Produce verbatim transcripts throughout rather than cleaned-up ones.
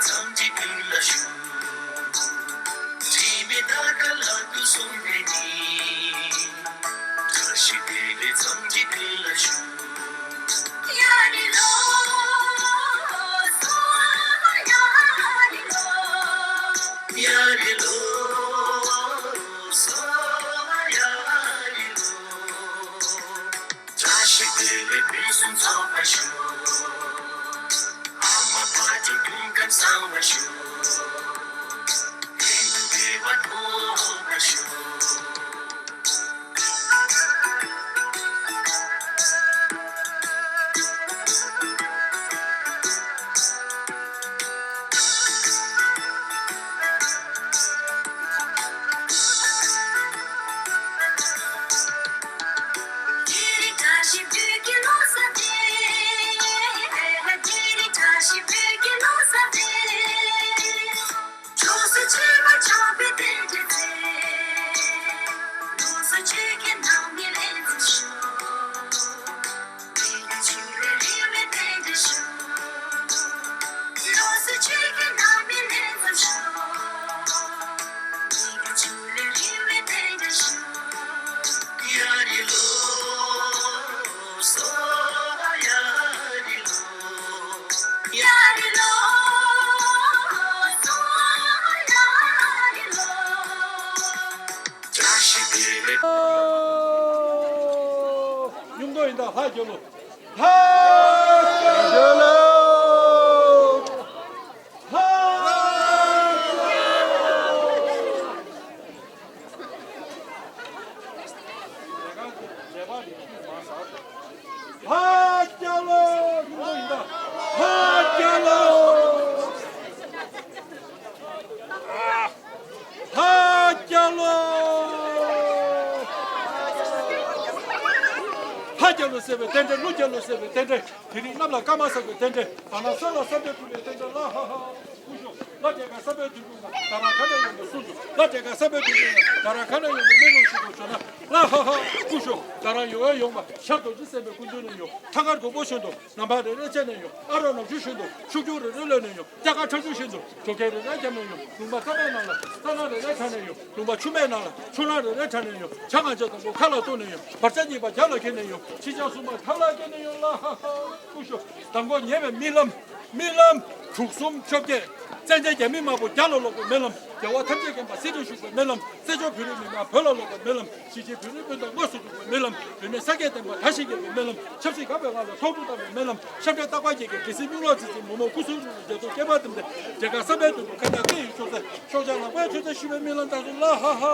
ཚང་གི་ཀུན་ལ་ཞུ། དྲི་མེད་ད་ག་ལ་དུ་སོང་ནས་ནི། བཀྲ་ཤིས་བདེ་ལེགས་ཚང་གི་ཀུན་ལ་ཞུ། ཡ་རི་ལོ་སོ། ཡ་རི་ལོ། ཡ་རི་ལོ་སོ། ཡ་རི་ལོ། བཀྲ་ཤིས་བདེ་ལེགས་ཕུན་སུམ་ཚོགས་པར་ཤོག་ཨ་མ་བ་ཅོ་ཀུན་དགའ་བཟང་བར་ཤོག་ལྷན་དུ་བདེ་བ་ཐོབ་པར་ཤོག་ཉུང་མདོག་ཡིན་ད་ལྷ་རྒྱལ་ལོ། ལྷ་རྒྱལ་ལོ། ལྷ་རྒྱལ་ལོ། ལྷ་རྒྱལ་ལོ། ཉུང་མདོག་ཡིན་ད། ལྷ་རྒྱལ་ལོ། ལྷ་རྒྱལ་ལོ། ལྷ་རྒྱལ་ལོ་ཟེར་བའི་རྟེན་འབྲེལ། ཀླུ་རྒྱལ་ལོ་ཟེར་བའི་རྟེན་འབྲེལ། དེ་རིང་གནམ་ལ་སྐར་མ་བསགས་པའི་རྟེན་འབྲེལ། བར་ན་སོན་ལ་བསམ་གཏན་སྤྲུལ་པའི་རྟེན་འབྲེལ། ལ་ཧ་ཧ་ཧ། སྐུ་ཞབས་ལ་དེ་ག་བསམ་པའི་དོན་དུ་ན་ད་རང་ག་ན་ཡོང་དུ་གསུངས་འཇུག་ལ་དེ་ག་བསམ་པའི་དོན་དུ་ན་ད་རང་ག་ན་ཡོང་དུ་མེ་ལོང་ཞིག་ཏུ་བྱོན་ན། ལ་ཧ་ཧ། སྐུ་ཞབས་ད་རང་ཡོང་ཡོང་བ་ཤར་རྡོ་རྗེ་སེམས་དཔའི་སྐུ་མདུན་ནས་ཡོང་། ཐང་དཀར་དགོན་པོ་བཞིན་དུ། ནམ་བག་རེ་རེ་བྱས་ནས་ཡོང་། ཨ་རོགས་ནམ་ཞུ་བཞིན་དུ། ཤུགས་རྒྱུག་རེ་རེ་ལོན་ནས་ཡོང་། སྐྱ་ཀ་ཁྲ་ཆུ་བཞིན་དུ། གྲོ་ཁྱེར་རེ་རེ་བརྒྱབ་ནས་ཡོང་། ལུང་པ་རྩ་བའི་ནང་ལ་རྩྭ་ནག་རེ་རེ་འཁྲབ་ནས་ཡོང་། ལུང་པ་ཆུ་མའི་ནང་ལ་ཆུ་ལང་རེ་རེ་འཁྲབ་ནས་ཡོང་། བྱ་ང་ཅག་དང་པོ་ཁ་ལ་གཏུགས་ནས་ཡོང་། བར་ཆད་གཉིས་པ་རྒྱབ་ལ་འཁྱེར་ནས་ཡོང་། ཕྱི་ལྕགས་སྲུང་མ་ཐང་ལ་འཁྱེར་ནས་ཡོང་། ལ་ཧ་ཧ། སྐུ་ཞབས་དང་པོ་ཉེ་བའི་རྨི་ལམ། རྨི་ལམ། དྲུག་གསུམ་བཅོ་བརྒྱད། བཙན་བྱོལ་རྒྱ་མི་དམར་པོ་རྒྱ་ལ་ལོག་པའི་རྨི་ལམ། རྒྱལ་བ་ཐམས་ཅད་མཁྱེན་པ་སྲིད་དུ་བཞུགས་པའི་རྨི་ལམ། བཙན་བྱོལ་བོད་རིགས་མི་དམངས་བོད་ལ་ལོག་པའི་རྨི་ལམ། གཞིས་བྱེས་བོད་རིགས་སྤུན་ཟླ་དངོས་སུ་གྲུབ་པའི་རྨི་ལམ། བོད་མི་ས་སྐྱེས་བསྟན་པ་དར་ཞིང་རྒྱས་པའི་རྨི་ལམ། ཆབ་སྲིད་འགག་པའི་ངང་ལ་ཐོག་ཏུ་བཏང་བའི་རྨི་ལམ། ཤམ་འབྲས་སྟག་པ་རྒྱལ་གྱི་སྒྲིག་སྲིད་སྨྱུག་ལོག་ཚིག་ཚིག་མོག་མོག་སྐུ་གསུང་ཐུགས་ཀྱི་རྒྱ་མཚོ་བསྐལ་པ་ལྟེམ་ལྟེ། དེ་ག་བསམ་པའི་དོན་དུ་མཁའ་མཉམ་སྐད་ཡིག་ཤོག་ཚད་ཤོག་བྱ་ལག་པའི་མཆོད་རྫས་ཞུ་བའི་རྨི་ལམ་དང་སོ། ལ་ཧ་ཧ་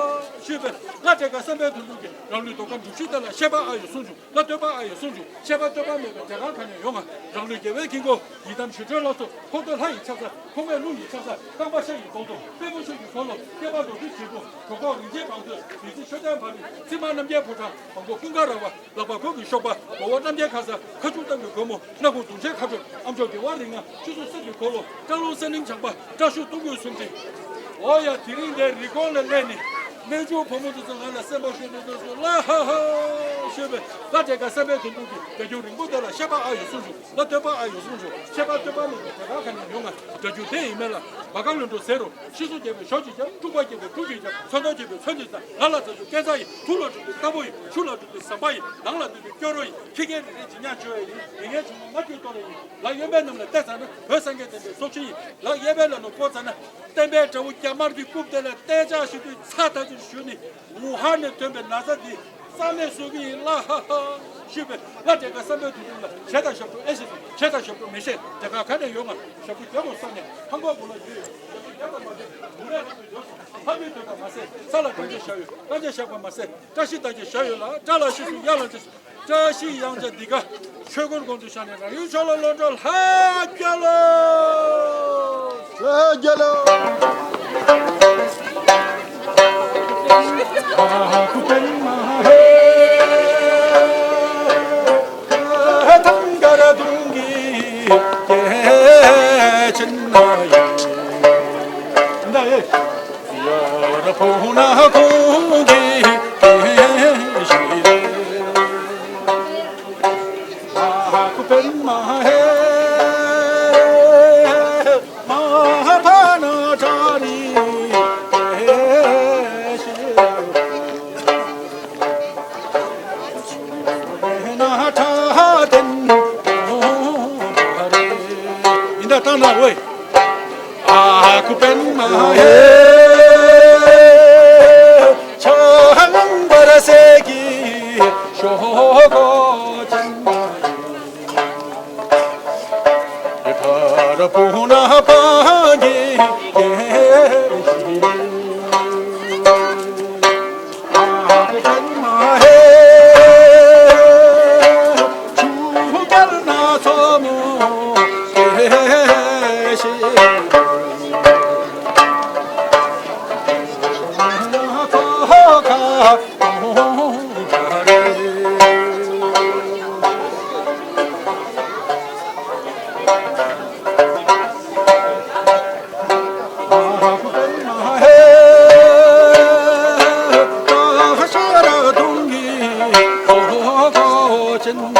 ཞུས་པས། ལ་དེ་ག་བསམ་པའི་དོན་དུ་གི་རང་ལུས་རྡོ་ཁ་འབྲུ་བཞི་དེ་ལ་བཤད་པ་ཨ་ཡོ་གསུང་བྱུང་། ལ་བསྟོད་པ་ཨ་ཡོ་གསུང་བྱུང་། བཤད་པ་བསྟོད་པ་མེད་པའི་དེ་ག་ག་ནས་ཡོང་ང་། རང་ལུས་རྒྱལ་བའི་དཀྱིལ་འཁོར། ཡི་དམ་ཞི་ཁྲོའི་ལྷ་ཚོགས། ཁོག་སྟོད་ལྷ་ཡི་ཕྱག་འཚལ། ཁོག་སྨད་ཀླུ་ཡི་ཕྱག་འཚལ། རྐང་པ་ཤ་ཡི་སྒོང་རྡོག། པད་སྤུ་ཆུ་ཡི་སྒོང་ལོག། སྐེད་པ་རྡོ་རྗེ་གྱི་སྒྲུབ། གྲོད་ཁོག་རིན་ཆེན་བང་མཛོད། བདུད་རྩི་མཆོད་རྟེན་འབར་བའི་རྩིབས་མ་རྣམ་རྒྱལ་ཕོ་བྲང་། བྲང་ཁོག་ཀུན་དགའ་ར་བ། ལག་པ་གུར་གྱི་གཤོག་པ། མགོ་བོ་རྣམ་རྒྱལ་ཁ་ཟས། ཁ་ཆུ་གཏམ་གྱི་གོས་མོ། སྣ་ཁུག་དུང་ཆེན་ཁ་སྤྲོད། ཨ་མཆོག་དགེ་བ་རིགས་ལྔ། ཆུ་སྲུང་གསེར་གྱི་འཁོར་ལོ། སྐྲ་ལོང་གསེར་གླིང་བྱང་པ། སྐྲ་ཤུགས་གཏུམ་པོའི་སུམ་སྒྲིལ། འོ་ཡ། དེ་རིང་འདིར་རི་ཀོན་ལ་སླེབས་ནས་རྣལ་འབྱོར་ཕོ་མོ་འདི་ཚོ་ང་ལ་གསན་པ་ཞུས་ནས་འདུག་སོ། ལ་ཧ་ཧ་ཞུས་པས། ལ་དེ་ག་བསམ་པའི་དོན་དུ་གི་རྒྱ་ཁྱོན་རིང་པོ་དེ་ལ་བཤད་པ་ཨ་ཡོ་གསུང་བྱུང་། ལ་བསྟོད་པ་ཨ་ཡོ་གསུང་བྱུང་། བཤད་པ་བསྟོད་པ་མེད་པའི་དེ་ག་ག་ནས་ཡོང་ང་། སྒྲ་རྒྱུ་དེ་ཡིན་མེད་ལ། བ་ག་ལོན་འགྲོ་ཟེར་རོ། ཤི་སོ་རྒྱལ་པོའི་ཞོ་གཅིག་རྒྱབ། འཁྲུག་པ་རྒྱལ་པོའི་འཁྲུག་གཅིག་རྒྱབ། ཚོན་མདོག་རྒྱལ་པོའི་ཚོན་གཅིག་རྒྱབ། ང་ལ་བརྩེ་དུ་སྐས་འཛེག་ཡིན། ཐུགས་ལ་འགྲོ་དུས་རྟ་ཕོ་ཡིན། ཆུ་ལ་འགྲོ་དུས་ཟམ་པ་ཡིན། ནང་ལ་འདུས་དུས་སྐྱོ་རོ་ཡིན། ཁྱི་རྒན་རེ་རེ་ཇི་སྙམ་བྱོས་ཡིན། མི་ངན་ཆུང་མ་ང་ཁྱོད་ལྟོ་རེ་ཡིན། ལ་གཡོན་པའི་གནམ་ལ་བལྟས་ཚར་ན་བོད་སངས་རྒྱས་བསྟན་པའི་སྲོག་ཤིང་ཡིན། ལ་གཡས་པའི་ལ་ནོར་བུ་བཙལ་ན་བསྟན་པའི་དགྲ་བོ་རྒྱ་དམར་གྱི་རྐུབ་དེ་ལ་གཏད་འཇགས་ཞུ་དུས་ཚ་ཐག་ཆོད་ཞུས་ནས། ཝུ་ཧན་ནས་ཐོན་པའི་ན་ཚ་འདི་རྩ་མེད་བཟོ་གི་ཡིན། ལ་ཧ་ཧ་ཞུས་པས། ལ་དེ་ག་བསམ་པའི་དོན་དུ་ལ་གཞས་དང་ཞབས་བྲོ་ཨེ་ཤེས་སོ། གཞས་དང་ཞབས་བྲོ་མི་ཤེས། དེ་ག་ག་ནས་ཡོང་ང་། ཞབས་བྲོ་རྒྱག་དགོས་བསམ་ནས་ཧང་གོ་གོ་ལ་ཡོད་ཡོད། ཞབས་བྲོ་རྒྱག་དགོས་མ་རེད། མུ་རེ་ཧ་གོ་ཡོད། ལྷ་མིའི་དོན་དག་མ་ཟད་ས་ལ་སྒྲ་ཆེན་བཞག་ཡོད། སྒྲ་ཆེན་བཞག་པ་མ་ཟད་བཀྲ་ཤིས་རྟགས་ཅན་བཞག་ཡོད་ལ། སྒྲ་ལ་ཤིས་སུ་ཡ་ལ་ཅེས། བཀྲ་ཤིས་གཡང་ཆ་འདི་ག་ཆོས་སྐོར་དགོན་དུ་བཞག་ནས་རང་ཡུལ་ཕྱོགས་ལ་ལོག་འགྲོ། ལྷ་རྒྱལ་ལོ། ལྷ་རྒྱལ་ལོ། ཏང་ན་ཝེ། ཨ་ཁུ་པད་མ་ཧེ། ཆ་ལང་བར་སེ་གི་ཤོག་གོ་ཅན། ཐར་པུ་ན་པ་གི་ཀེ་ཤི།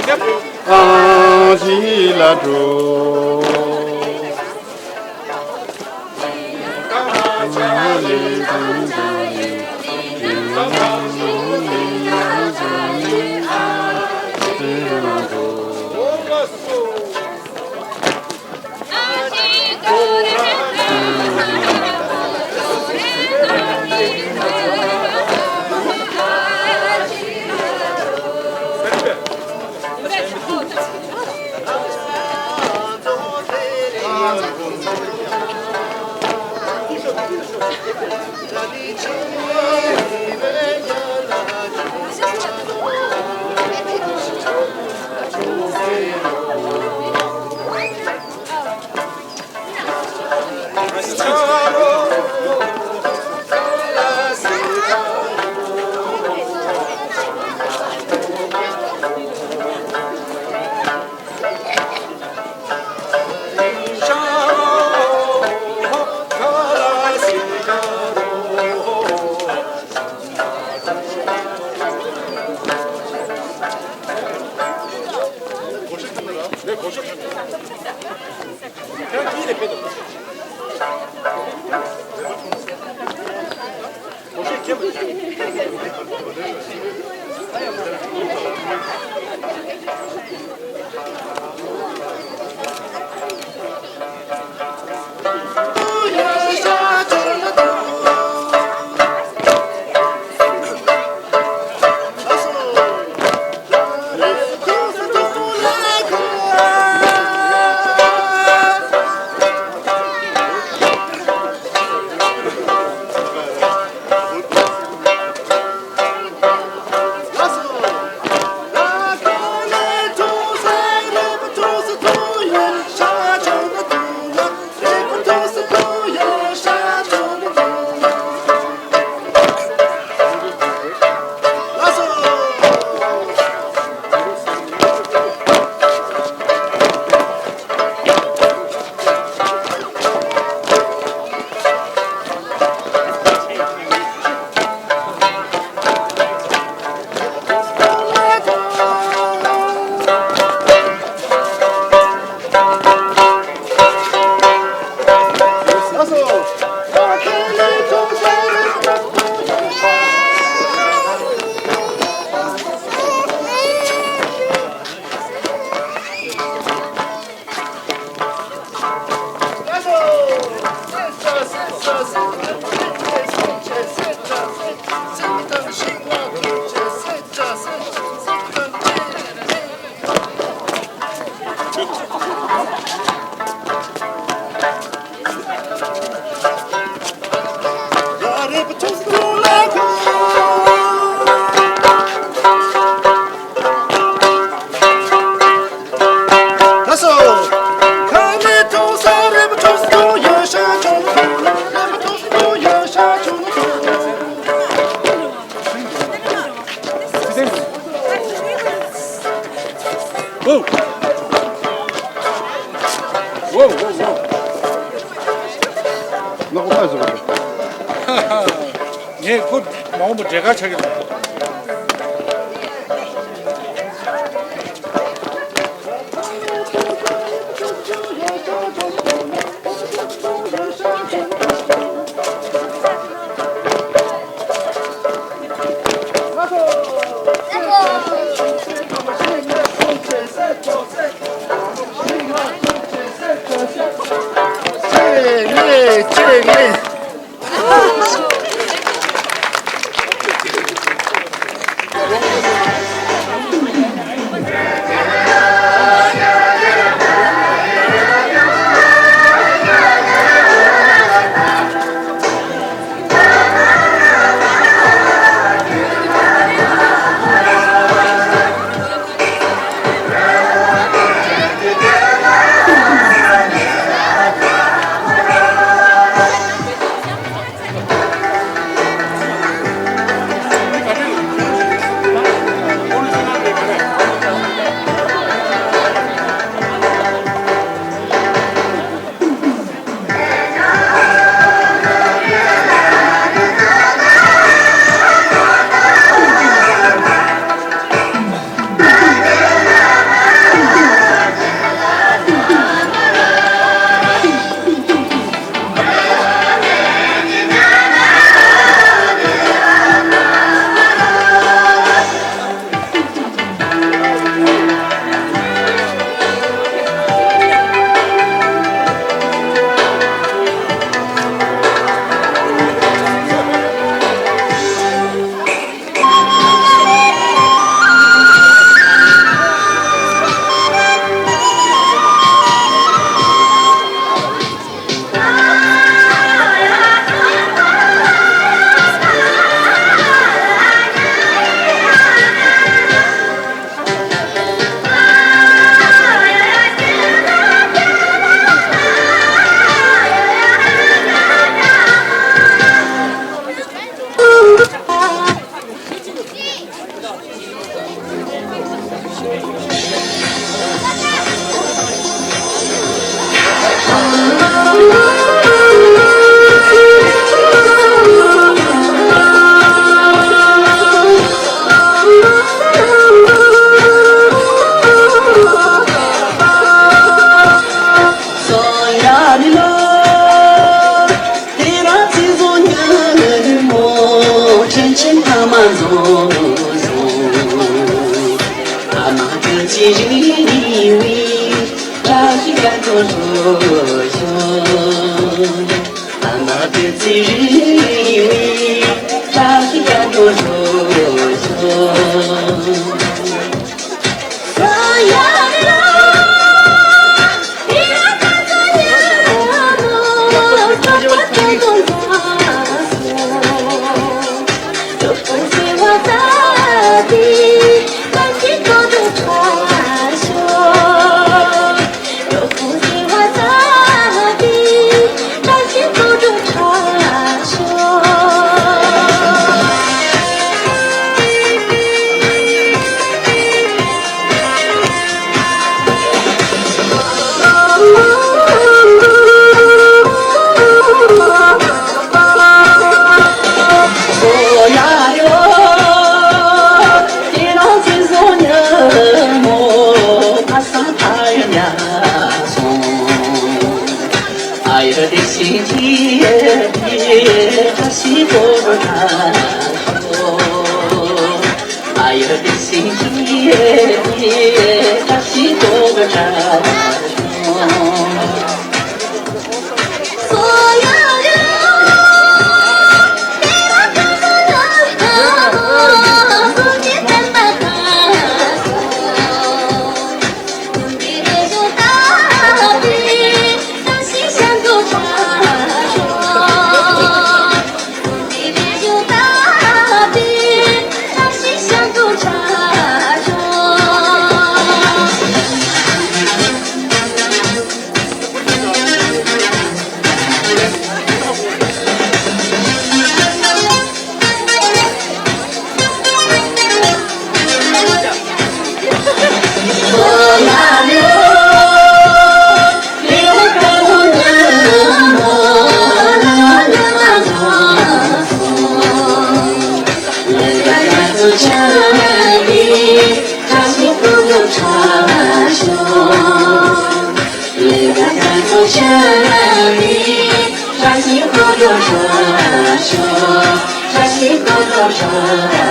ཨ་ཞི་ལ་འགྲོ། ངས་ཁོ་མ་འོངས་པ་འབྲས་དཀར་ཆགས་ཀྱི་འདུག་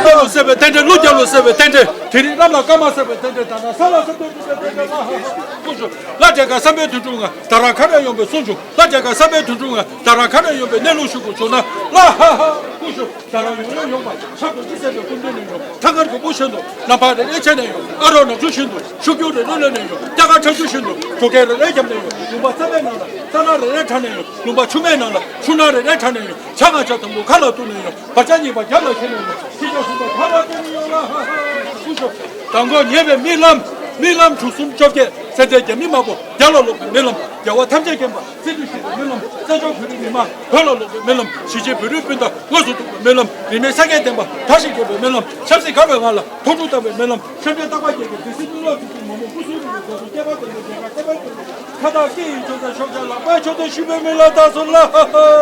ལ་ལོ་སེ་བའི་རྟེན་འབྲེལ། ཀླུ་རྒྱལ་ལོ་སེ་བའི་རྟེན་འབྲེལ། དེ་རིང་བླ་མ་ཀརྨ་སེ་བའི་རྟེན་འབྲེལ། ད་ན་ས་ལ་ས་བརྟན་གྲུབ་པའི་རྟེན་འབྲེལ། ལ་ཧ་ཧ་ཀུ་ཤུ། ལ་དེ་ཀ་བསམ་པའི་དོན་འགྲུབ་ང་ད་ར་ཁ་ར་ཡོང་པའི་གསུང་བྱུང་། ལ་དེ་ཀ་བསམ་པའི་དོན་འགྲུབ་ང་ད་ར་ཁ་ར་ཡོང་པའི་གནས་ལུགས་ཤུགས་ཀུ་ཤུ་ན། ལ་ཧ་ཧ་ཀུ་ཤུ། ད་ར་ཡོང་ཡོང་ཡོང་པ་ཤ་དོ་ཅི་ཟེར་བའི་ཀུན་འདུས་ནས་ཡོང་། ཐང་དཀར་གྱི་བུ་བཞིན་དུ་ནམ་བག་རེ་རེ་བྱས་ནས་ཡོང་། ཨ་རོགས་ནག་ཆུ་བཞིན་དུ་ཤུགས་རྒྱུག་རེ་རེ་ལས་ནས་ཡོང་། སྐྱ་ཀ་ཁྲ་ཆུ་བཞིན་དུ་གྲོ་ཁལ་རེ་རེ་བརྒྱབ་ནས་ཡོང་། ལུང་པ་གསར་པའི་ནང་ལ་རྩྭ་ནག་རེ་རེ་བྲག་ནས་ཡོང་། ལུང་པ་ཆུ་མེད་ནང་ལ་ཆུ་ནག་རེ་རེ་བྲག་ནས་ཡོང་། བྱ་ང་བྱ་དང་པོ་ཁ་ལ་གཏུགས་ནས་ཡོང་། བར་ཆ་གཉིས་པ་རྒྱབ་ལ་འཁྱེར་ནས་ཡོང་། ཁྱི་ཆ་གསུམ་པ་ཁ་ལ་གཏུགས་ནས་ཡོང་། ལ་ཧ་ཧ་ཀུ་ཤུ། དང་པོ་ཉེས་པའི་རྨི་ལམ། རྨི་ལམ་དྲུག་གསུམ་བཅོ་བརྒྱད། ཚེ་འདས་རྒྱ་མི་མ་བོ་རྒྱ་ལ་ལོག་པའི་རྨི་ལམ། རྒྱལ་བ་ཐམས་ཅད་མཁྱེན་པ་བརྩོན་འགྲུས་ཞིག་པའི་རྨི་ལམ། བཙན་བྱོལ་བོད་རིགས་མི་མང་བོད་ལ་ལོག་པའི་རྨི་ལམ། གཞིས་བྱེས་བོད་རིགས་སྤུན་ཟླ་དངོས་སུ་ཐུག་པའི་རྨི་ལམ། རིས་མེད་སངས་རྒྱས་བསྟན་པ་དར་ཞིང་རྒྱས་པའི་རྨི་ལམ། ཆབ་སྲིད་དགའ་བའི་ངང་ལ་ཐོག་ཕྲུག་བཏང་བའི་རྨི་ལམ། ཤམ་འདྲེ་རྟག་པ་རྒྱལ་གྱི་སྡེ་སྲིད་གླུ་ལོག་དུས་ཀྱི་མ་མོ་སྐུ་གསུམ་རིག་པའི་རྫོགས་སུ་སྐྱེས་པ་དང་པོའི་རྒྱལ་ཁ་བསྟན་པའི་ཁ་བཏགས་སྐད་ཡིག་ཆོས་ཚན་ཤོག་བྱ་ལག་པའི་ཆོས་ཚན་ཞུས་པའི་རྨི་ལམ་དག་སོང་ལ་ཧ་ཧ།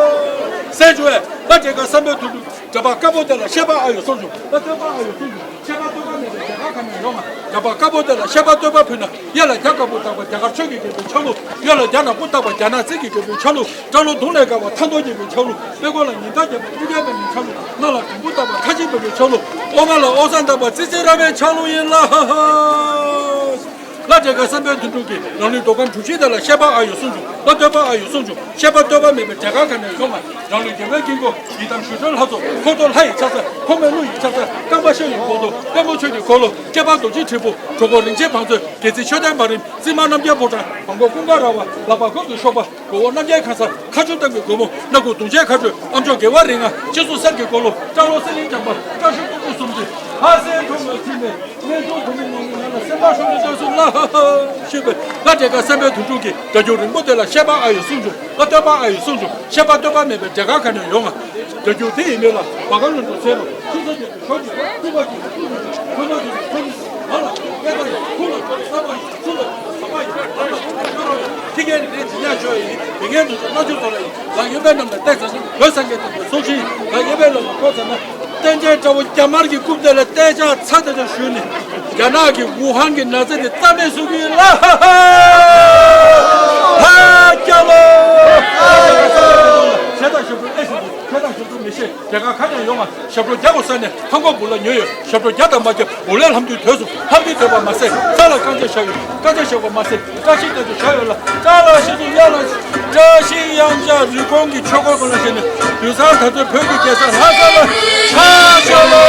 གསན་བྱུང་བས་ལ་དེ་ཀ་བསམ་པའི་དོན་འགྲུབ། འགྲེལ་པ་དཀར་པོ་དེ་ལ་བཤད་པ་ཨ་ཡོ་གསུངས་བྱུང་། ལ་སྟོན་པ་ཨ་ཡོ་གསུངས་བྱུང་། བཤད་པ་སྟོན་པ་མེད་པའི་རྒྱལ་ཁ་ག་ནས་ཡོང་ང་། འགྲེལ་པ་དཀར་པོ་དེ་ལ་བཤད་པ་སྟོན་པ་ཕུལ་ན། གཡས་ལ་རྒྱ་དཀར་པོ་བཏགས་པ་རྒྱ་གར་ཆོས་ཀྱི་རྒྱལ་པོའི་ཆ་ལུགས། གཡོན་ལ་རྒྱ་ནག་པོ་བཏགས་པ་རྒྱ་ནག་རྩིས་ཀྱི་རྒྱལ་པོའི་ཆ་ལུགས། སྐྲ་ལོ་དུང་ལས་དཀར་བ་མཐའ་འདོགས་རྒྱལ་པོའི་ཆ་ལུགས། དཔེ་ཀློག་ལ་ཉི་ཟླ་རྒྱས་པ་ཀླུ་རྒྱལ་པའི་ཆ་ལུགས། ལ་ལ་དུང་པོ་བཏགས་པ་ཁ་ཆེ་བོད་པའི་ཆ་ལུགས། ཨོ་མ་ལ་ཨོ་སང་བཏགས་པ་ཙི་ཙི་ར་མའི་ཆ་ལུགས་ཡིན་ལ་ཧ་ཧ། ལ་དེ་ཀ་བསམ་པའི་དོན་འགྲུབ་ཀྱིས་རང་ལུས་མདོ་ཁམས་གྲུ་བཞི་དེ་ལ་བཤད་པ་ཨ་ཡོ་གསུངས་བྱུང་། ལ་སྟོན་པ་ཨ་ཡོ་གསུངས་བྱུང་། བཤད་པ་སྟོན་པ་མེད་པའི་གྲལ་ཁ་ག་ནས་ཡོང་ང་། རང་ལུས་རྒྱལ་བའི་དཀྱིལ་འཁོར། ཡི་དམ་ཞུ་སྒྲོལ་ལྷ་ཚོགས། འཁོར་གཏོར་ལྷ་ཡི་ཕྱག་འཚལ། འཁོར་མོས་ཀླུ་ཡི་ཕྱག་འཚལ། རྐང་པ་ཤ་ཡི་སྒོ་ལོག། སྐེད་པ་རྡོ་རྗེ་དྲིལ་བུ། གྲོགས་པོ་རིན་ཆེན་བང་མཛོད། སྒལ་ཚིགས་ཆོས་ལྡན་མ་རིམ། རྩིབ་མ་རྣམ་རྒྱལ་ཕོ་བྲང་། བྲང་ཁོག་ཀུན་དགའ་ར་བ། ལག་པ་ཀུན་གྱི་གཤོག་པ། མགོ་བོ་རྣམ་རྒྱལ་ཁང་གསར། ཁ་ཆུང་སྟག་གི་རྒོད་མོ། སྣ་ཁུག་དུང་ཆེན་མཁའ་སྤྱོད། ཨ་མཆོག་རྒྱལ་བ་རིགས་ལྔ། སྤྱི་གཙུག་གསེར་གྱི་འཁོར་ལོ། སྐྲ་ལོ་སེང་གེ་འགྲམ་པ། སྐྲ་ཤད་སྐུ་གུ་གསུམ་གྱི། ལྷ་སའི་ཁྲོམ་ལ་ཁྲིད་ནས། གནས་ཆུང་དུ་མི་མང་པོ་ང་ལ་སེམས་པ་ཤོར་ནས་ལྟ་སོང་ལ་ཧ་ཧ་ཞུས་པས། ལ་དེ་ཀ་བསམ་པའི་དོན་འགྲུབ་ཀྱིས་སྒྲ་སྒྱུར་རིང་པོ་དེ་ལ་བཤད་པ་ཨ་ཡོ་གསུངས་བྱུང་། ལ་སྟོན་པ་ཨ་ཡོ་གསུངས་བྱུང་། བཤད་པ་སྟོན་པ་མེད་པའི་གྲལ་ཁ་ག་ནས་ཡོང་ང་། སྒྲ་སྒྱུར་དེ་ཡི་མིང་ལ་བ་ག་ལུང་དུ་ཟེར་རོ། ཆུ་ཚོད་བརྒྱད་ཀྱི་ཞོགས་ཀྱི་ཐུག་པ་གི་ཐུག་པ་གི་ཐུག་པ་གི་ང་ལ། ཁྱི་རྒན་རིགས་ལས་ཇི་ཉག་ཤོར་ཡིན། མི་རྒན་དུ་ཚོ་སྨྲ་བརྗོད་དོ་ར་ཡིན། ལག་གཡོན་པའི་ལམ་ནས་བཏེག་ཚར་སོང་། བོད་སངས་རྒྱས་བསྟན་པའི་སྲོག་ཤིང་ཡིན། ལག་གཡས་པའི་ལམ་ནས་འགོ་ཚར་ན། བསྟན་ཆེན་དགྲ་བོ་རྒྱ་དམར་གྱི་རྐུབ་སྟེགས་ལ་གཏད་ཆགས་ཚ་ཚ་ཚ་ཞུས་ནས། རྒྱ་ནག་གི་ཝུ་ཧན་གྱི་ན་ཚ་དེ་རྩ་མེད་བཟོ་གི་ཡིན་ལ། ཧ་ཧ་ཧ། ཧ་ཀྱ་ལོ། ཞེ་དྲག་ཞབས་བྲོ་ཨེ་ཤེས་ཀྱི། ཞེ་དྲག་ཞབས་བྲོ་མི་ཤེས། རྒྱལ་ཁ་ཁ་ཉན་ཡོང་ང་། ཞབས་བྲོ་རྒྱག་དགོས་ས་ནས་ཧང་གོ་བུ་ལ་ཉོས་ཡོད། ཞབས་བྲོ་རྒྱག་དང་མ་རྒྱག་འོ་ལས་ལྷམ་མཐུད་དོས་སུ་ལྷམ་མཐུད་དོས་པ་མ་ཟད། ས་ལ་རྐང་རྗེས་བཞག་ཡོད། རྐང་རྗེས་བཞག་པ་མ་ཟད། བཀྲ་ཤིས་བདེ་ལེགས་བཞག་ཡོད་ལ། ཅ་ལག་ཤེས་ཚུལ་ཡ་ལ། བཀྲ་ཤིས་གཡང་ཆགས་རི་ཀོན་གྱི་ཆོས་འཁོར་ཁོ་ན་བཞེས་ནས། དུས་སང་ད་ཚོད་བོད་ཀྱི་རྒྱལ་ས་ལྷ་ས་ལ་ཆ་བཞག་ལོ།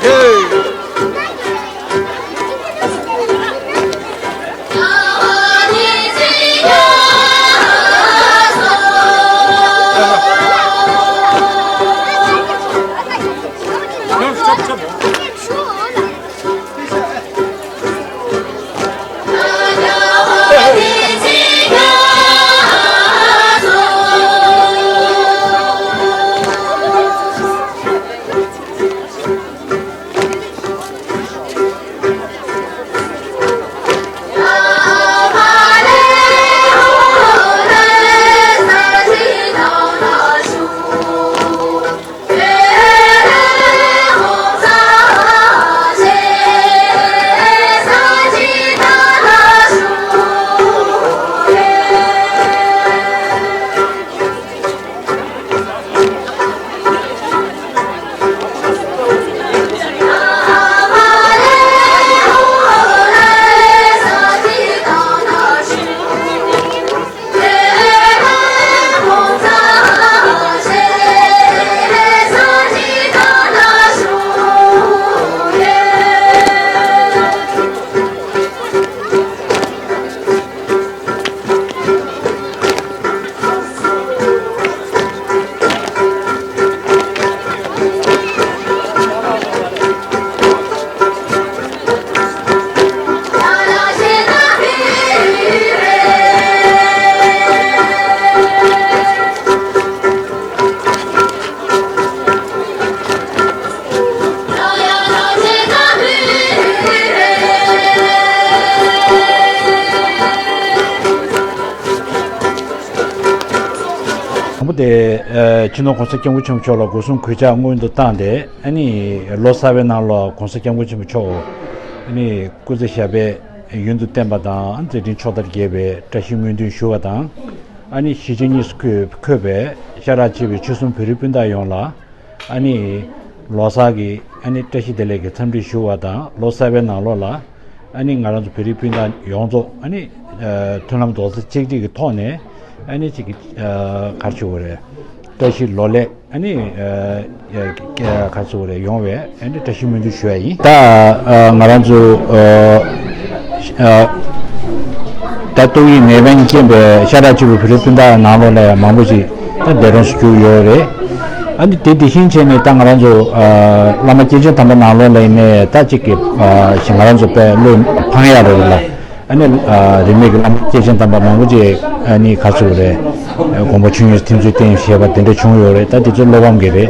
ཧེ། དང་པོ་དེ། ཨ། སྤྱི་ནོར་༸གོང་ས་༸སྐྱབས་མགོན་ཆེན་པོ་མཆོག་ལ་སྒོ་གསུམ་གུས་ཕྱག་སྔོན་དུ་བཏང་སྟེ། ཨ་ནི་ལོ་གསར་པའི་ནང་ལ་༸གོང་ས་༸སྐྱབས་མགོན་ཆེན་པོ་མཆོག་ཨ་ནི་སྐུ་ཚེ་ཞབས་པད་ཡུན་དུ་བརྟན་པ་དང་། མཛད་འཕྲིན་ཕྱོགས་མཐར་རྒྱས་པའི་བཀྲ་ཤིས་སྨོན་འདུན་ཞུ་བ་དང་། ཨ་ནི་གཞིས་བྱེས་གཉིས་སུ་འཁོད་པའི་ཤ་ཁྲག་གཅིག་པའི་ཆོལ་གསུམ་བོད་རིགས་སྤུན་ཟླ་ཡོངས་ལ། ཨ་ནི་ལོ་གསར་གྱི་ཨ་ནི་བཀྲ་ཤིས་བདེ་ལེགས་ཀྱི་འཚམས་འདྲི་ཞུ་བ་དང་། ལོ་གསར་པའི་ནང་ལོགས་ལ་ཨ་ནི་ང་རང་ཚོ་བོད་རིགས་སྤུན་ཟླ་ཡོངས་རྫོགས་ཨ་ནི་ཨ་མཐུན་ལམ་རྡོག་རྩ་གཅིག་སྒྲིལ་གྱི་ཐོག་ནས་ཨ་ནི་གཅིག་གི་ཨ་ག་རེ་ཞུ་དགོས་རེད། བཀྲ་ཤིས་ལོ་ལེགས་ཨ་ནི་ཨ་ཨ་ག་རེ་ཞུ་དགོས་རེད། ཡོང་བའི་ཨ་ནི་བཀྲ་ཤིས་སྨོན་འདུན་ཞུ་ཡ་ཡིན། ད་ཨ་ང་རང་ཚོ་ཨ་ཨ་ད་ཏོག་དབྱིབས་ནད་དབྱེ་ཅན་པའི་ཤ་ཁྲག་གཅིག་པའི་བོད་རིགས་སྤུན་ཟླ་ནང་ལོགས་ལ་ཡང་མང་པོ་ཞིག་ད་འདས་གྲོངས་སུ་གྱུར་ཡོད་རེད། ཨ་ནི་དེ་དེ་བཞིན་བྱས་ནས་ད་ང་རང་ཚོ་ཨ་བླ་མ་སྐྱེས་ཆེན་དམ་པ་ནང་ལོགས་ལ་ཡིན་ནའི་ད་གཅིག་གི་ཨ་ཞིག་ང་རང་ཚོ་དཔེ་བློས་འཕང་ཡག་རེད་ལ། ཨ་ནི་ཨ་རིས་མེད་ཀྱི་བླ་མ་སྐྱེས་ཆེན་དམ་པ་མང་པོ་ཅིག་ཨ་ནི་ག་རེ་ཟེར་དགོས་རེད། དགོངས་པ་ཆོས་དབྱིངས་ཐིམ་ཚུལ་བསྟན་ཞེས་པ་དེ་འདྲ་བྱུང་ཡོད་རེད། ད་དེ་ཚོ་བློ་ཕམ་གྱི་རེད།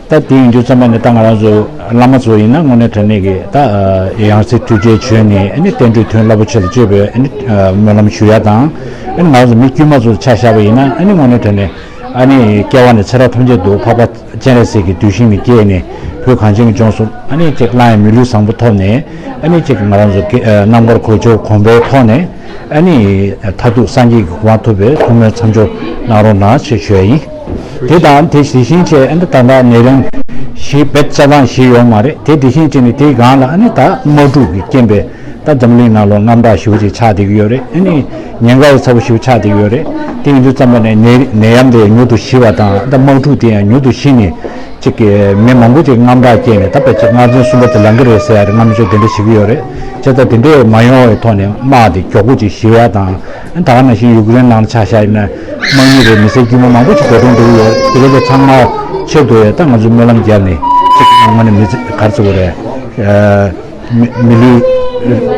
ད་དེ་ཡིན་དུས་ཙམ་པ་ནས་ད་ང་རང་ཚོ་བླ་མ་ཚོ་ཡིན་ན་དངོས་གནས་དྲང་གནས་ཀྱི་ད་ཡང་སྲིད་ཐུགས་རྗེ་བྱོན་ནས། ཨ་ནི་བསྟན་འགྲོའི་དོན་རླབས་པོ་ཆེ་ལ་སྤྱོད་པའི་ཨ་ནི་སྨོན་ལམ་ཞུ་ཡ་དང་། ཨ་ནི་ང་རང་ཚོ་མི་དཀྱུས་མ་ཚོ་ཆ་བཞག་པ་ཡིན་ན། ཨ་ནི་དངོས་གནས་དྲང་གནས་ཨ་ནི་སྐྱེ་བ་ནས་ཚེ་རབས་ཐམས་ཅད་དུ་འཕགས་པ་སྤྱན་རས་གཟིགས་ཀྱི་གདུལ་ཞིང་ལ་སྐྱེས་ནས། བོད་གངས་ཅན་གྱི་ལྗོངས་སུ་ཨ་ནི་ཅིག་སླར་ཡང་མི་ལུས་བཟང་པོ་ཐོབ་ནས། ཨ་ནི་ཅིག་ང་རང་ཚོ་གི་ཨ་རྣམ་དཀར་གོས་ཆེན་གོན་པའི་ཐོག་ནས། ཨ་ནི་མཐར་ཐུག་སངས་རྒྱས་ཀྱི་གོ་འཕང་ཐོབ་པའི་ཐུགས་སྨོན་མཚམས་སྦྱོར་གནང་རོགས་གནང་ཞེས་ཞུ་ཡ་ཡིན། དེ་དང་དེ་དེ་བཞིན་བྱས། ཨ་ནི་ད་ལྟ་ནད་རིམས་བཞི་བེད་རྩ་དང་བཞི་ཡོད་མ་རེད། དེ་དེ་བཞིན་བྱས་ནས་དེའི་སྒང་ལ་ཨ་ནི་ད་དམག་འཁྲུག་གི་རྐྱེན་པས་ད་འཛམ་གླིང་ནང་ལོགས་དངངས་སྐྲག་ཞེ་པོ་ཅིག་ཆགས་བསྡད་ཀྱི་ཡོད་རེད། ཨ་ནི་ཉེན་ཁ་ཡང་ཚ་པོ་ཞེ་པོ་ཆགས་བསྡད་ཀྱི་ཡོད་རེད། དེ་ཡིན་དུས་ཙམ་པ་ནས་ནད་ནད་ཡམས་དེ་མྱུར་དུ་ཞི་བ་དང་། ད་དམག་འཁྲུག་དེ་ཡང་མྱུར་དུ་ཞི་ནས། གཅིག་གི་མི་མང་པོ་ཅིག་དངངས་སྐྲག་སྐྱེས་ནས། ད་ཕལ་ཆེར་མངར་ཆ་གསུམ་པ་དེ་ལང་གི་རེད་ཟེར་ཡ་རེད། སྔ་མི་ཚོས་དེ་འདྲ་བྱེད་ཀྱི་ཡོད་རེད། བྱས་ཙང་དེ་འདྲས་མ་ཡོང་བའི་ཐོག་ནས་དམག་དེ་མགྱོགས་པོ་ཅིག་ཞི་བ་དང་། ད་ག་ནང་བཞིན་ཡུཀ་རེན་ནང་ལ་ཆ་བཞག་ཡིན་ན། དམག་མི་རེད། མི་སེར་དཀྱུས་མ་མང་པོ་ཅིག་འགྲོ་གྲོན་འགྲོ་གི་ཡོད་རེད། དེ་ཚོ་ཚང་མ་ཆེད་དུ་ཡ་ད་ང་ཚོས་སྨོན་ལམ་བརྒྱབ་ནས། གཅིག་ངོ་ནས་མི་ཚེ་ག་རེ་ཟེར་དགོས་རེད། མི་མི་ལུས་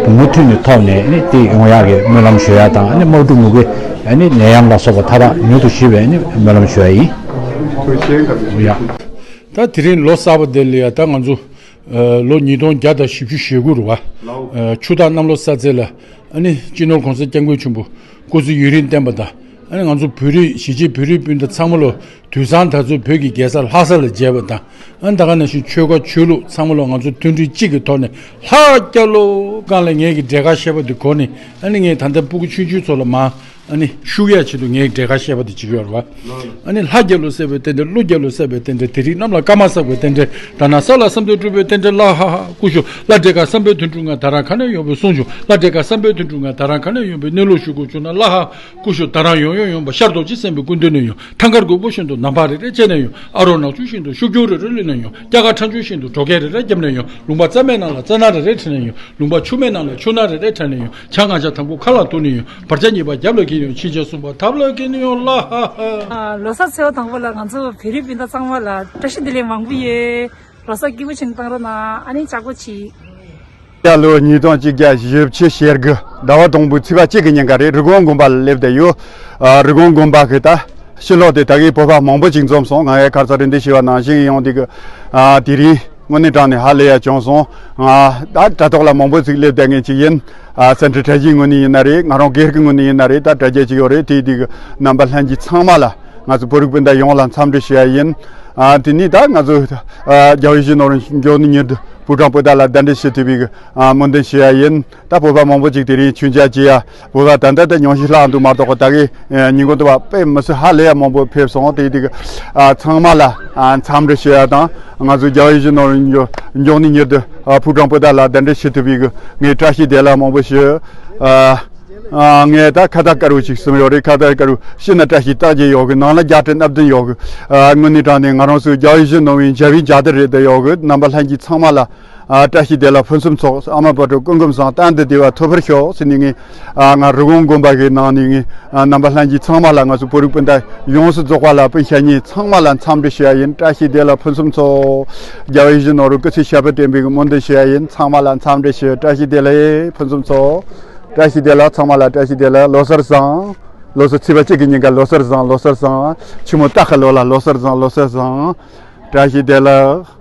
མུ་མཐུད་ནས་ཐོབ་ནས་ནི་དེ་ཡོང་ཡག་གི་སྨོན་ལམ་ཞུ་ཡ་དང་། ཨ་ནི་དམག་འཁྲུག་མུ་གེ་ཨ་ནི་ནད་ཡམས་ལ་སོགས་པ་མཐའ་དག་མྱུར་དུ་ཞི་བའི་ནི་སྨོན་ལམ་ཞུ་ཡ་ཡིན། ཡ། ད་དེ་རིང་ལོ་གསར་པ་དེ་ལ་ཡ་ད་ང་ཚོ་ཨ་ལོ་ཉིས་སྟོང་བརྒྱ་དང་བཞི་བཅུ་ཞེ་དགུ་རུ་བ། ལའོ། ཨ་ཆུ་སྟག་གནམ་ལོ་གསར་ཚེས་ལ་ཨ་ནི་སྤྱི་ནོར་༸གོང་ས་༸སྐྱབས་མགོན་ཆེན་པོ་སྐུ་ཚེ་ཡུན་རིང་བརྟན་པ་དང་། ཨ་ནི་ང་ཚོ་བོད་རིགས་གཞིས་བྱེས་བོད་རིགས་སྤུན་ཟླ་ཚང་མ་ལོ་དུས་སང་ད་ཚོད་བོད་ཀྱི་རྒྱལ་ས་ལྷ་ས་ལ་མཇལ་བ་དང་། ཨ་ནི་ད་ག་ནང་བཞིན་ཆོལ་ཁ་ཆོས་ལུགས་ཚང་མ་ལོ་ང་ཚོ་མཐུན་སྒྲིལ་གཅིག་གི་ཐོག་ནས་ལྷ་རྒྱལ་ལོ་གང་ལ་ངེད་ཀྱི་འབྲས་དཀར་བཤད་པ་དེ་གོ་ནས། ཨ་ནི་ངས་ད་ལྟ་སྤུ་གུ་ཆུང་ཆུང་ཚོ་ལ་མ་ཨ་ནི་ཤུགས་ཡག་ཆེད་དུ་ངས་འབྲས་དཀར་བཤད་པ་དེ་བྱེད་ཀྱི་ཡོད་རེད་བ། ཨ་ནི་ལྷ་རྒྱལ་ལོ་སྲས་པའི་རྟེན་འབྲེལ། ཀླུ་རྒྱལ་ལོ་སྲས་པའི་རྟེན་འབྲེལ། དེ་རིང་གནམ་ལ་སྐར་མ་བསགས་པའི་རྟེན་འབྲེལ། ད་ན་ས་ལ་བསམ་དོན་འགྲུབ་པའི་རྟེན་འབྲེལ། ལ་ཧ་ཧ་ཀུ་ཤུ། ལ་འབྲས་དཀར་བསམ་པའི་དོན་འགྲུབ། ང་ད་རང་ག་ནས་ཡོང་བའི་གསུང་བྱུང་། ལ་འབྲས་དཀར་བསམ་པའི་དོན་འགྲུབ། ང་ད་རང་ག་ནས་ཡོང་བའི་གནས་ལུགས་ཞུ་དགོས་བྱུང་ན། ལ་ཧ་ཀུ་ཤུ། ད་རང་ཡོང་ཡོང་ཡོང་བ། ཤར་རྡོ་རྗེ་སེམས་དཔའི་སྐུ་མདུན་ནས་ཡོང་། ཐང་དཀར་རྒོད་པོ་བཞིན་དུ་ནམ་བག་རེ་རེ་བཅད་ནས་ཡོང་། ཨ་རོགས་ནག་ཆུ་བཞིན་དུ་ཤུགས་རྒྱུག་རེ་རེ་གློད་ནས་ཡོང་། སྐྱ་ཀ་ཁྲ་ཆུ་བཞིན་དུ་གྲོགས་སྐད་རེ་རེ་བརྒྱབ་ནས་ཡོང་། ལུང་པ་རྩ་མེད་ནང་ལ་རྩ་སྣ་རེ་རེ་ཁྲིད་ནས་ཡོང་། ལུང་པ་ཆུ་མེད་ནང་ལ་ཆུ་སྣ་རེ་རེ་ཁྲིད་ནས་ཡོང་། བྱ་ང་བྱ་དང་པོ་ཁ་ལ་གཏུགས་ནས་ཡོང་། བར་ཆ་གཉིས་པ་རྒྱབ་ལ་འཁྱེར་ཡོང་། ཕྱིན་ཆད་གསུམ་པ་ཐབ་ལ་འཁྱེར་ནས་ཡོང་། ལ་ཧ་ཧ། ལོ་གསར་ཚེས་པ་དང་པོ་ལ་ང་ཚོ་བོད་རིགས་སྤུན་ཟླ་ཚང་མ་ལ་བཀྲ་ཤིས་བདེ་ལེགས་མང་པོ་ཡོད། ལོ་གསར་སྐྱིད་པོ་བྱུང་བཏང་རོགས་གནང་། ཨ་ནི་ལྕགས་པོ་ཆེ། ཡ་ལོ་ཉིས་སྟོང་གཅིག་བརྒྱ་བཞི་བཅུ་ཞེ་དགུ་ཟླ་བ་དང་པོའི་ཚེས་པ་གཅིག་གི་ཉིན་ཀ་རེད། རི་ཀོན་དགོན་པ་ལ་སླེབས་བསྡད་ཡོད། ཨ་རི་ཀོན་དགོན་པ་གི་ད་ཕྱི་ལོགས་དེ་ད་གི་བོད་པ་མང་པོ་ཅིག་འཛོམས་སོང་། ང་ཡ་ཁ་སང་རེ་འདུན་ཞུས་པ་ནང་བཞིན་ཡོང་དེ་གི་ཨ་དེ་རིང་དངོས་གནས་དྲང་ནས་ཧ་ལས་ཡ་བྱུང་སོང་། ང་ད་དྲ་ཐོག་ལ་མང་པོ་ཅིག་སླེབས་བསྡད་མཁན་ཅིག་ཡིན། ཨ་སེམས་ཁྲལ་བྲལ་གྱི་ངོས་ནས་ཡིན་ན་རེད། ང་རང་སྒེར་གྱི་ངོས་ནས་ཡིན་ན་རེད། ད་དྲ་རྒྱ་ཅིག་ཡོད་རེད། དེ་དེ་གི་རྣམ་པ་ལྷན་རྒྱས་ཚང་མ་ལ། ང་ཚོ་བོད་རིགས་སྤུན་ཟླ་ཡོངས་ལ་འཚམས་འདྲི་ཞུ་ཡ་ཡིན། ཨ་དེ་ནས་ད་ང་ཚོ་ཨ་རྒྱལ་བའི་གཞིས་ནོར་བུ་མགྱོགས་ནི་མྱུར་དུ་ཕོ་བྲང་པོ་ཏ་ལ་གདན་འདྲེན་ཞུ་ཐུབ་པའི་ཨ་སྨོན་འདུན་ཞུ་ཡ་ཡིན། ད་བོད་པ་མང་པོ་ཅིག་དེ་རིང་མཆོད་མཇལ་བྱེད་ཡ། བོད་པ་ད་ལྟ་ད་ཉུང་ཤས་ལྷག་འདུག་མ་གཏོགས་ད་གི་ཨ་ཉིན་གུང་དུ་བ་དཔེ་མི་སྲིད་ཧ་ལས་ཡ་མང་པོ་ཕེབས་སོང་། དེ་དེ་གི་ཨ་ཚང་མ་ལ་ཨ་འཚམས་འདྲི་ཞུ་ཡ་དང་། ང་ཚོ་རྒྱལ་བའི་གཞིས་ནོར་བུ་མགྱོགས་ནི་མྱུར་དུ་ཨ་ཕོ་བྲང་པོ་ཏ་ལ་གདན་འདྲེན་ཞུ་ཐུབ་པའི་ངས་བཀྲ་ཤིས་བདེ་ལེགས་མང་པོ་ཞུ། ཨ། ཨ་ངས་ད་ཁ་བཏགས་དཀར་པོ་ཞིག་གསུམ་ཡོད་རེད། ཁ་བཏགས་དཀར་པོ་ཕྱི་ན་བཀྲ་ཤིས་རྟགས་བརྒྱད་ཡོད་གི། ནང་ལ་བརྒྱ་དང་སྣ་བདུན་ཡོད་གི། ཨ་དངོས་གནས་དྲང་གནས་ང་རང་ཚོའི་རྒྱལ་བའི་གཞིས་ནོར་བུའི་མཇལ་བའི་མཇལ་དར་རེད་དེ་ཡོད་གི། རྣམ་པ་ལྷན་རྒྱས་ཚང་མ་ལ་ཨ་བཀྲ་ཤིས་བདེ་ལེགས་ཕུན་སུམ་ཚོགས། ཨ་མ་དཔལ་སྤྲུལ་སྐུ་ཁམས་བཟང་། གཏན་དུ་བདེ་བ་ཐོབ་པར་ཤོག་ཟེར་ནས་ངས་ཨ་ང་རི་ཀོན་དགོན་པ་གི་ནང་ནས་ངས་ཨ་རྣམ་པ་ལྷན་རྒྱས་ཚང་མ་ལ། ང་ཚོ་བོད་རིགས་སྤུན་ཟླ་ཡོངས་སུ་རྫོགས་པ་ལ་སྤུན་ཤ་གཉིས་ཚང་མ་ལ་འཚམས་འདྲི་ཞུ་ཡ་ཡིན། བཀྲ་ཤིས་བདེ་ལེགས་ཕུན་སུམ་ཚོགས། རྒྱལ་བའི་གཞིས་ནོར་བུ་སྐུ་ཚེ་ཞབས་པད་བརྟན་པའི་སྨོན་འདུན་ཞུ་ཡ་ཡིན། ཚང་མ་ལ་འཚམས་འདྲི་ཞུ། བཀྲ་ཤིས་བདེ་ལེགས་ཕུན་སུམ་ཚོགས། བཀྲ་ཤིས་བདེ་ལེགས། ཚང་མ་ལ་བཀྲ་ཤིས་བདེ་ལེགས། ལོ་གསར་བཟང་། ལོ་གསར་ཚེས་པ་གཅིག་གི་ཉིན་ཀ་ལོ་གསར་བཟང་། ལོ་གསར་བཟང་། ཆུ་མོ་སྟག་ཁ་ལོ་ལ་ལོ་གསར་བཟང་། ལོ་གསར་བཟང་། བཀྲ་ཤིས་བདེ་ལེགས།